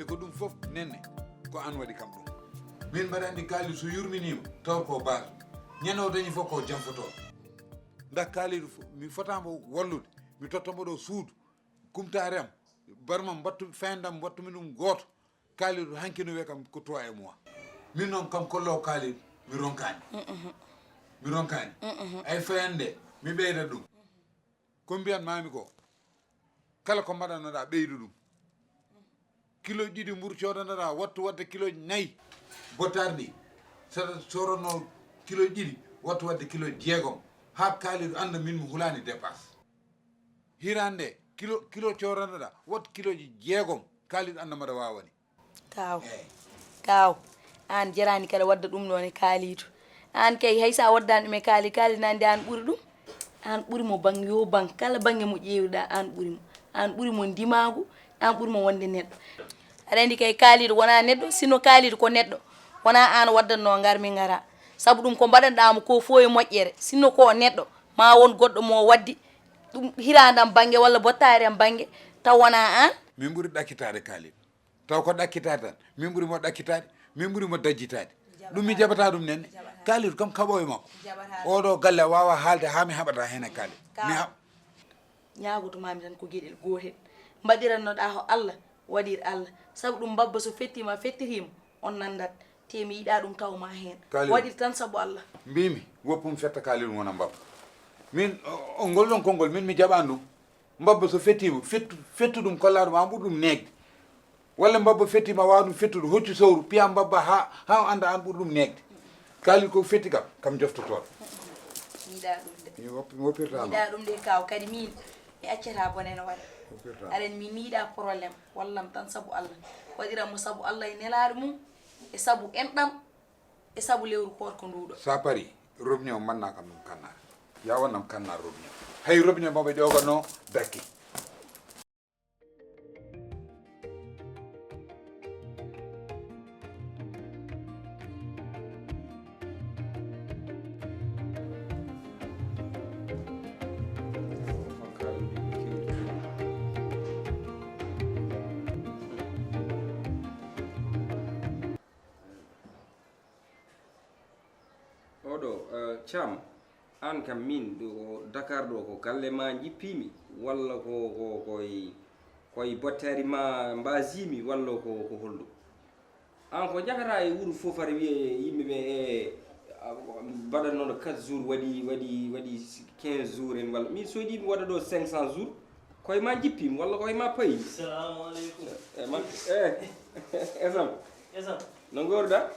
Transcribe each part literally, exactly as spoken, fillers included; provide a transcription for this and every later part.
Ko ɗum fof nenne, ko aan waɗi kam ɗum. Min mbaɗa anndi Kalidu so yurminiima, taw ko baas. Ñande o dañi fof ko janfotoo. Nda Kalidu fof, mi fotaama wallude, mi totta mo ɗo suudu. Kumtaare am, barmam mbattu, fayandam mbattumi ɗum gooto. Kalidu hanki no wiya kam ko trois e mois. Min noon kam kollo Kalidu, mi ronkaani. Mi ronkaani. Ay fayande, mi ɓeyda ɗum. Ko mbiyan maami ko, kala ko mbaɗanoɗaa ɓeydu ɗum. Kilo ɗiɗi mburu coodanoɗaa, wattu waɗde kilo nayi. Botardi, saɗa soronoo kilo ɗiɗi, wattu waɗde kilo jeegom. Haa Kalidu annda min mi hulaani dépasse. Hiraande, kilo, kilo coodanoɗaa, wattu kiloji jeegom. Kalidu annda mbaɗa waawani. Kaaw, kaaw, aan jaraani kala wadda ɗum ɗoon e Kaaliidu. Aan kay, hay so a waddaani ɗum e Kaali, Kaali na anndi aan ɓuri ɗum. Aan ɓuri mo baŋ, yo baŋ, kala baŋnge mo ƴeewɗaa, aan ɓuri mo. Aan ɓuri mo ndimaagu, aan ɓuri mo wonde neɗɗo. Aɗa anndi kay, Kaaliidu wonaa neɗɗo, sinno Kaaliidu ko neɗɗo, wonaa aan waddannoo ngar mi ngara. Sabu ɗum ko mbaɗanɗaa mo ko fof e moƴƴere, sinno ko neɗɗo, ma won goɗɗo mo waddi ɗum hiraande am baŋnge walla bottaari am baŋnge, taw wonaa aan. Min ɓuri ɗakkitaade Kaaliidu. Taw ko ɗakkitaade tan. Min ɓuri mo ɗakkitaade, min ɓuri mo dajjitaade. Ɗum mi jaɓataa ɗum nenne. Kaaliidu kam kaɓo e makko. Oɗo galle a waawa haalde haa mi haɓata heen e Kaaliidu. Mi haɓ- Ñaagoto maami tan ko geɗel gootel. Mbaɗirannoɗaa ko Allah, waɗir Allah. Sabu ɗum mbabba so fettiima, fettitiima, on nanndat. Te mi yiɗaa ɗum taw ma heen. Kaaliidu. Waɗir tan sabu Allah. Mbiimi, woppum fetta Kaaliidu wona mbabba. Min, o, o, ngol ɗon konngol, min mi jaɓaani ɗum. Mbabba so fettiima, fettu, fettu ɗum, kollaa ɗum, aan ɓuri ɗum neegde. Walla mbabba fettiima, a waawa ɗum fettude, hoccu sawru, piya mbabba haa, haa o annda aan ɓuri ɗum neegde. Kaaliidu ko fetti kam, kam joftotooɗo. Mi yiɗaa ɗum de. Mi wop-, mi woppirtaa noon. Mi yiɗaa ɗum de, kaaw, kadi miin, mi accataa bone no waɗa. Woppirtaa. Aɗa anndi miin mi yiɗaa problème, wallam tan sabu Allah. Waɗiran mo sabu Allah e nelaaɗo mum, e sabu enɗam, e sabu lewru koorko nduɗo. Sa pari, robinet o manna kam ɗum kannaar. Ya wonnam kannaar robinet o. Hay robinet mo ɓe ƴoganno dakki. Oɗo, eh, Caam, aan kam miin ɗo Dakar ɗo ko galle ma njippimi, walla ko, ko, koye, koye bottari ma mbasimi, walla ko, ko holɗum? Aan ko njahata e wuro fof aɗa wiya yimɓe ɓe, e, a, mbaɗatnoɗo quatre jours, waɗi, waɗi, waɗi quinze jours en, walla miin so yiɗi mi waɗa ɗo cinq cents jours, koye ma njippimi, walla koye ma payimi. Salamu aleykum. E, ma, e, e Sam. E Sam. No ngoorɗaa?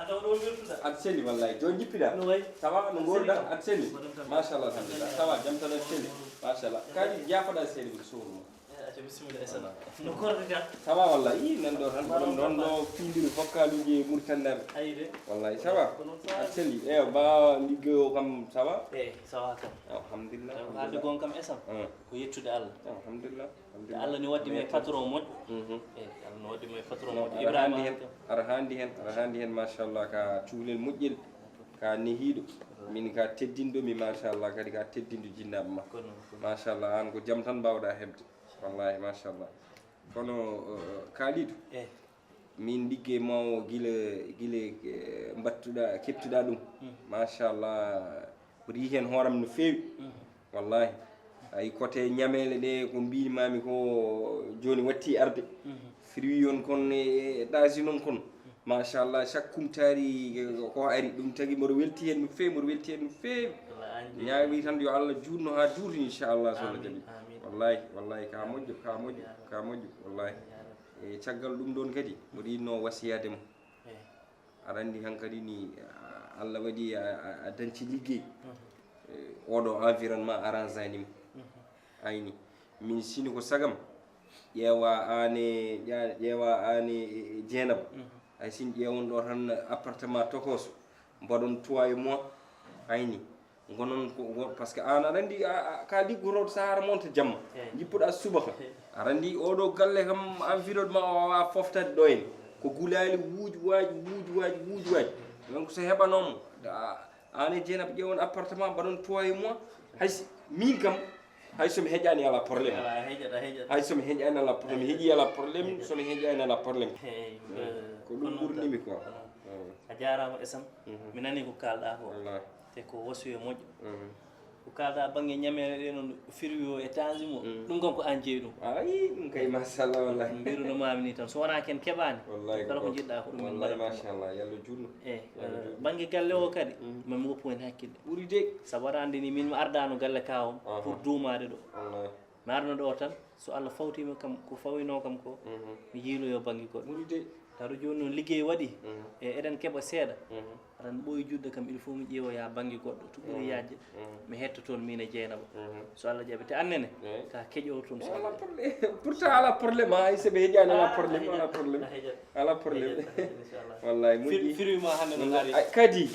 A tawa ɗo weltuɗaa? Aɗa selli wallaahi. Jooni njippiɗaa? No wayi? Ça va, no ngoorɗaa? Aɗa selli? Machallah, alhamdulillah. Ça va, jam tan aɗa selli? Machallah. Kadi jaafoɗaa seeɗa mbiɗa sowru ma. Eh, acca, bisimilla, e Sam. No korɗe tan? Ça va wallaahi. Ii, nan ɗo tan. Ɗon ɗo fiindiri fof kaaluuji e Mauritanie naaɓe. Ayi de. Wallaahi, ça va? Ko noon ça va. Aɗa selli? Eewa, ba liggoyo kam, ça va? Eeyi, ça va kam. Alhamdulillah, haalde alhamdulillah. Goonga kam e Sam. Ko yettude Allah. Alhamdulillah. Alhamdulillah. Allah ne waddi mi e patron moƴƴo. Mhm. Eyi, Allah ne waddi mi e patron moƴƴo. Aɗa Ibrahima haandi heen, aɗa haandi heen, aɗa haandi heen, machallah, ka cukalel moƴƴel, ka nehiiɗo. Min ka teddinɗo mi, machallah, kadi ka teddinɗo jinnaaɓe ma. Ko noon, ko noon. Machallah, aan ko jam tan mbaawɗaa heɓde. Wallaahi, machallah. Kono, eh, Kaaliidu, eyi. Min ligge ma o gila, gila, eh, mbattuɗaa, keɓtuɗaa ɗum. Mhm. Machallah, mboɗo yiyi heen hooram no feewi. Mhm. Wallaahi. Ay, kote ñameele ɗe ko mbiimi maami ko jooni watti arde. Mhm. Fruit on kon e, e ɗaasi non kon. Machallah, chaque kumtaari, eh, ko ari. Ɗum tagi mboɗo welti heen no feewi, mboɗo welti heen no feewi. Wallaahi, an de. Ñaagii tan yo Allah juutno haa juuti, inchallah, so Allah jaɓi. Amin, amin. Wallaahi, wallaahi, ka moƴƴo, ka moƴƴo, ka moƴƴo, wallaahi. Ya Rabbi. E caggal ɗum ɗoon kadi, mboɗo yiɗnoo wasiyaade mo. Eyi. Aɗa anndi hankadi ni, a-, Allah waɗi a, a, a danci liggey. Mhm. E, oɗo environnement arrangeani mo. Mhm. Ayni. Min sini ko sagam, ƴeewa aan e, ƴa-, ƴeewa aan e, e Jeynaba. Mhm. Hay sin ƴeewon ɗo tan appartement tokoso, mbaɗon trois mois, ayni. Ngonon ko, ngo-, parce que aan aɗa anndi, a, a, ka liggotooɗo so a ara monta jamma. Eyi. Njippuɗaa subaka. Eyi. Aɗa anndi oɗo galle kam, environnement o waawaa foftade ɗo en. Ko gulaali wuuj waaj, wuuj waaj, wuuj waaj. Donc so heɓanoo mo, a, aan e Jeynaba ƴeewon appartement, mbaɗon trois mois. Hay si, miin kam, Hay so mi heƴaani alaa problème. Ala heƴat a heƴat. Hay so mi heƴaani alaa problème, mi heƴii alaa problème, so mi heƴaani alaa problème. Eyyi. Ko ɗum ɓurɗimi quoi. A jaaraama Esam. Mi nanii ko kaalɗaa ko. Wallahi. Te ko wasuye moƴƴo. Ko kaalɗaa bannge ñameele ɗe noon firwi o e tansi mo. Ɗum kam ko aan jeyi ɗum. Ayi, ɗum kay machallah wallahi. Mbiruno maami ni tan so wonaa ken keɓaani. Wallahi Kala ko njiɗɗaa ko ɗum min wallahi mbaɗata. Machallah, yalla juutnu. Eyi. Bannge galle o kadi mami woppu heen hakkille. Ɓuri de. Sabu aɗa anndi ni min mi ardaano galle kaawam pour duumaade ɗo. Wallahi. Mi arno ɗo tan so Allah fawtiima kam ko fawinoo kam ko mi yiiloyo bannge goɗɗo. Ɓuri de. Tato jooni noon liggey waɗi e eɗen keɓa seeɗa. Aɗan ɓooyi juɗde kam il faut mi ƴeewoya bannge goɗɗo to ɓuri yaajde. Mi hetto toon min e jeynaba. So Allah jaɓi te annene ka keƴowo toon so Ala Allah problème. Pourtant ala problème, hay so ɓe heƴaani ala problème, ala problème. Ala problème. Wallahi moƴƴi. Firwima hannde no ari. Kadi.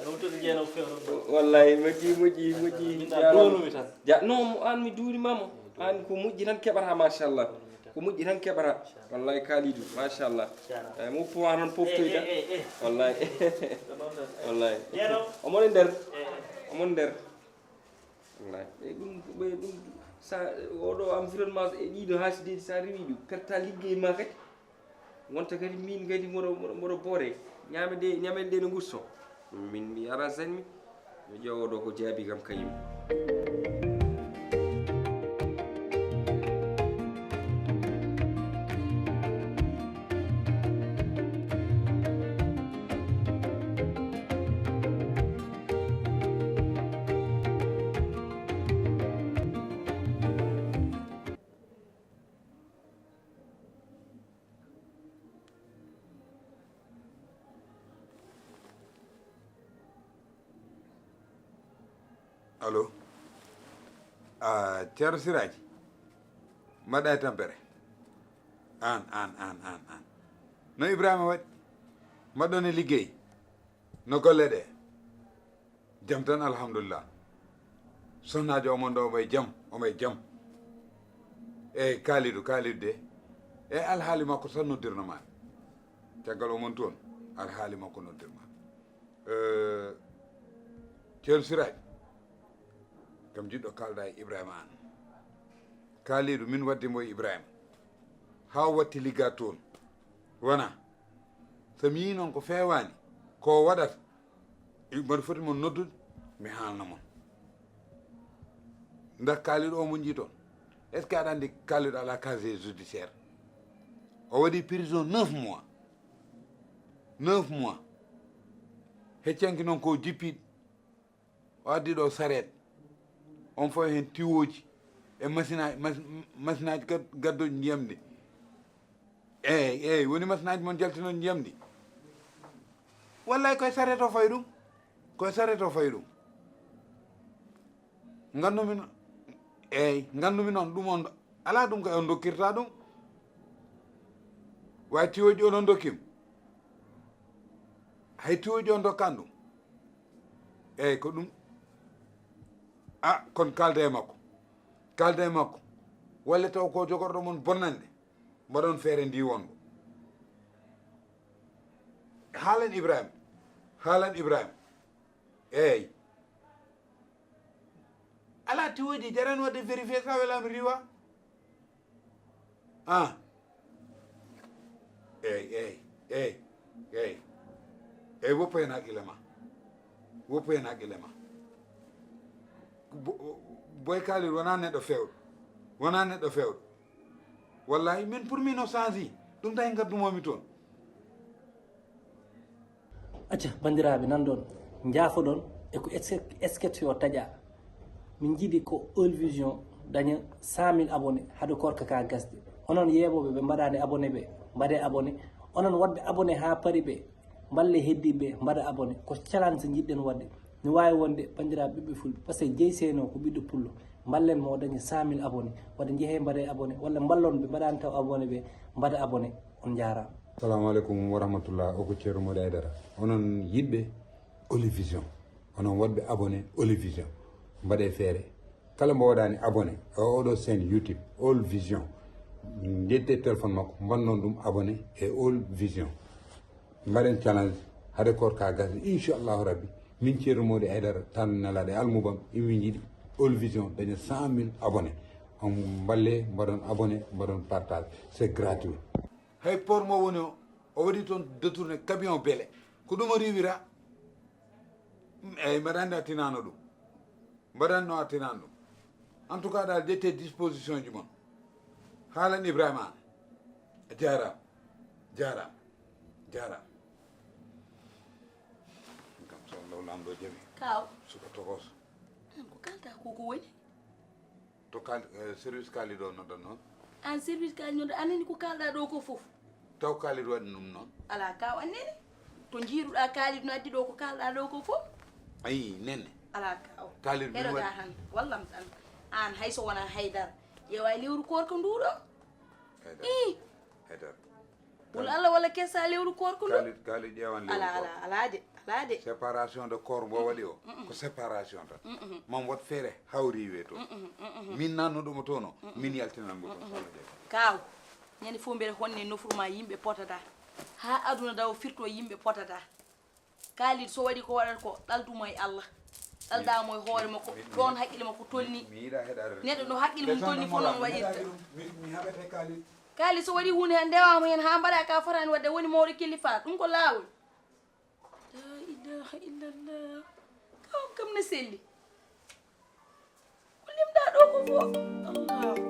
Ɗum toon jeynaba fewno. Wallahi moƴƴi, moƴƴi, moƴƴi. Ɗonumi tan. Ja non mo an mi duurimama. An ko moƴƴi tan keɓata machallah. Ko moƴƴi tan keɓata. Wallahi Kalidou machallah. Mo puwa tan poftoyta. Wallahi. Wallahi. Omon e nder. Omon nder. Wallahi. E ɗum ɓe ɗum sa oɗo environnement e ɗiɗo hasideji sa rewi ɗum perta liggey ma kadi. Wonta kadi min kadi mboɗo mboɗo mboɗo boore ñaame ɗe ñamen ɗe no gusto. Ɗum min mi arasani mi. Yo ƴeewo ɗo ko jaabi kam kayim. Allo. Ah, Ceerno Siraaji. Mbaɗɗa e tampere. Aan aan aan aan aan. No Ibrahima waɗi? Mbaɗɗon e liggey? No golle ɗe? Jam tan alhamdulillah. Sonnaajo omon ɗo omo e jam, omo e jam. Eyi Kalidou, Kalidou de. E alhaali makko tan noddirno maa. Caggal omon toon alhaali makko noddirma. Ceerno Siraaji kam jiɗɗo kaalda e Ibrahima aan. Kaalidu min wadde mbo e Ibrahima haa o watti ligga toon. Wona so mi yii noon ko feewaani ko o waɗata, mbaɗa foti mon noddude mi haalna mon. Nda Kaalidu o mo njii toon, est ce que aɗa anndi Kaalidu alaa casier judiciaire? O waɗi prison neuf mois. Neuf mois. Heccanki noon ko jippiiɗi. O addi ɗo sareet. On fof heen tiwooji e masinaaji masinaaji gaddoji ndiyam ndi. Eeyi eeyi woni masinaaji mon jaltinoji ndiyam ndi. Wallay koye sareet o fawi ɗum. Koye sareet o fawi ɗum. Nganndu-mi noon, eey, nganndu-mi noon ɗum on alaa ɗum ko on ndokkirta ɗum. Way tiwoji on on ndokkim. Hay tiwoji on ndokkan ɗum. Eey ko ɗum. A kon kalda e makko. Kalda e makko. Walla taw ko jogorɗo mon bonnande. Mbaɗon feere ndiwon mo. Haalan Ibrahima. Haalan Ibrahima. Eey. Alaa tiwoji jarani waɗde vérifié sa welaama riiwa. Ah. Eey eey eey eey eey woppu heen haqqille ma. Woppu heen haqqille ma. Boy Kalidou wonaa neɗɗo feewɗo. Wonaa neɗɗo feewɗo. Wallahi min pour min o change ɗum tawi ngaddumomi toon. Acca banndiraaɓe nanɗon njaafoɗon e ko esket yo taƴa. Min njiɗi ko Eul Vision daña cent mille abonné hade korka ka gasde. Onon yeeɓooɓe ɓe mbaɗaani abonné ɓe mbaɗe abonné. Onon waɗɓe abonné haa pari ɓe mballe heddiiɓe ɓe mbaɗa abonné. Ko challenge njiɗɗen waɗde. No waawi wonde banndiraaɓe ɓiɓɓe fulɓe par ce que Jey Seyno ko ɓiɗɗo pullo. Mballen mo o daña cent mille abonné. Wadde njehee mbaɗee abonné walla mballon ɓe mbaɗaani taw abonné ɓe mbaɗa abonné. On njaaraama. Assalamu aleykum wa rahmatullah. O ko Ceerno Moodi Aydara. Onon yiɗɓe Olivision, onon waɗɓe abonné Olivision, mbaɗee feere kala mbo waɗaani abonné e oɗo chaîne YouTube All Vision, njettee téléphone makko mbannon ɗum abonné e All Vision. Mbaɗen challenge hade koorka gasde inchallahu rabbi. Min Ceerno Moodi Aydara tan nelaaɗo e almubam imi njiɗi All Vision daña cent mille abonnés. On mballe, mbaɗon abonné, mbaɗon partage. C'est gratuit. Hay port mo woni o, o waɗi toon détourné camion beele. Ko ɗum o riiwira? Eyyi, mbaɗa anndi a tinaano ɗum. Mbaɗa anndi no a tinaano ɗum. En tout cas, daal, ƴettee disposition ji mon. Haalan Ibrahima Aan. A jaaraama. Jaaraama. Jaaraama. Kam so Allahu Laamɗo jaɓi. Kaaw. Suka tokoso. Aan ko kalɗa ko ko woni? To kal, eh, service Khalid o noddan noon. Aan service Khalid noddan, a nani ko kalɗa ɗo ko fof? Taw Khalid waɗi ɗum noon. Alaa kaaw, a nani? To njiiruɗa Khalid no addi ɗo ko kalɗa ɗo ko fof? Ayi, nene. Alaa kaaw. Khalid min heɗoɗa waɗi tan, wallam tan. Aan hay so wona haydara. Ƴeewa e lewru koor ko nduɗo. Haydara. Ii. Haydara. Wul Allah walla kessa lewru koor ko ndu? Khalid, Khalid ƴeewan lewru koor. Alaa, alaa, alaa de, alaa de. Séparation de corps mbo waɗi o, ko séparation tan. Mam waɗ feere hawri we to. Min nanno ɗum toon o, min yaltinan mbo toon, so Allah jaɓi. Kaaw, ñande fof mbeɗa honne nofru ma yimɓe potata. Haa aduna daw firto yimɓe potata. Khalid so waɗi ko waɗata ko, ɗaldu mo e Allah. Ɗalda mo e hoore makko, ɗoon haqqille makko tolni. Mi yiɗa heɗaade. Neɗɗo no haqqille mum tolni fof noon waɗirta. Mi, mi haɓete Khalid. Khalid so waɗi huunde heen, ndewama heen haa mbaɗa ka fotaani waɗde, woni mawɗo kilifa, ɗum ko laawol. La ilaha illallah. Kawam kam ne selli. Ko limɗa ɗo ko fof. Allahu